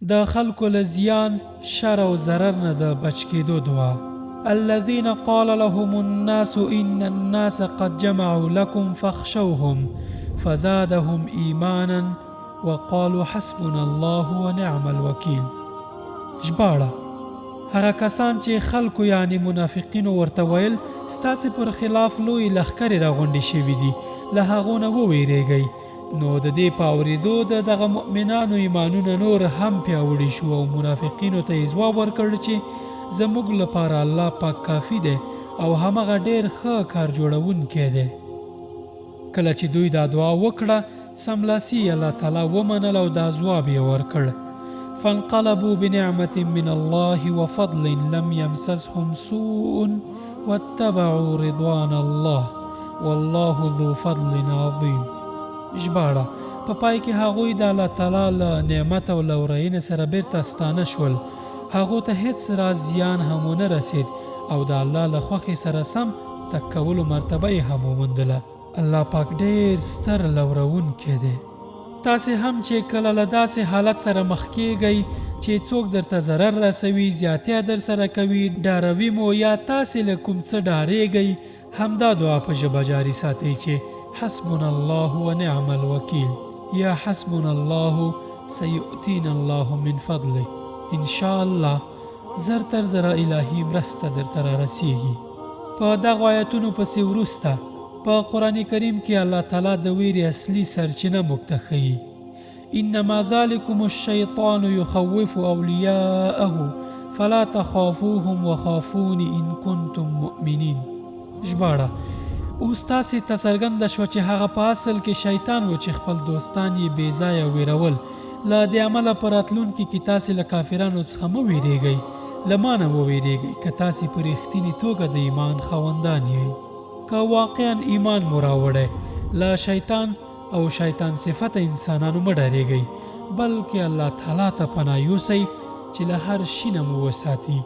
د خلکو له زیان، شر او ضرر نه د بچ کېدو دعا. الذين قال لهم الناس ان الناس قد جمعوا لكم فاخشوهم فزادهم ايمانا وقالوا حسبنا الله ونعم الوکیل. ژباړه، هغه کسان چې خلکو یعنې منافقینو ورته ویل، ستاسې پر خلاف لویې لښکرې راغونډې شوې دي، له هغو نه ووېرېږئ، نو د دې په اورېدو د دغه مؤمنانو ایمانونه نور هم پیاوړي شو او منافقینو ته یې ځواب ورکړ چې زموږ لپاره الله پاک کافي دی او همغه ډېر ښه کار جوړوونکی دی. کله چې دوی دا دعا وکړه، سملاسي یې الله تعالی ومنله او دا ځواب یې ورکړ، فانقلبوا بنعمة من الله وفضل لم يمسسهم سوء واتبعوا رضوان الله والله ذو فضل عظیم. ژباړه، په پای کې هغوی د الله تعالی له نعمت او لورینې سره بیرته ستانه شول، هغو ته هیڅ راز زیان هم ونه رسید او د الله له خوښې سره سم تګ کولو مرتبه یې هم وموندله. الله پاک ډېر ستر لوروونکی دی. تاسې هم چې کله له داسې حالت سره مخ کېږئ چې څوک درته ضرر رسوي، زیاتی درسره کوي، ډاروي مو یا تاسې له کوم څه ډارېږئ، همدا دعا په ژبه جاري ساتئ چې حسبنا الله ونعم الوکیل یا حسبنا الله سیؤتینا الله من فضله ان شاء الله زر تر زره الهي مرسته درته رارسېږي. په دغو آیتونو پسې وروسته په قرآن کریم کې الله تعالی د ویرې اصلي سرچینه موږ ته ښیي، انما ذلکم الشیطان یخوف اولیاءه فلا تخافوهم وخافون ان کنتم مؤمنین. ژباړه، اوس تاسې ته څرګنده شوه چې هغه په اصل کې شیطان و چې خپل دوستان یې بې ځایه ویرول، له دې امله په راتلونکي کې تاسې له کافرانو څخه مه ویریږئ، له ما نه وویریږئ که تاسې په ریښتیني توګه د ایمان خاوندان یئ. که واقعا ایمان مو راوړی، له شیطان او شیطان صفته انسانانو مه ډاریږئ، بلکې الله تعالی ته پناه یوسئ چې له هر شي نه مو وساتي.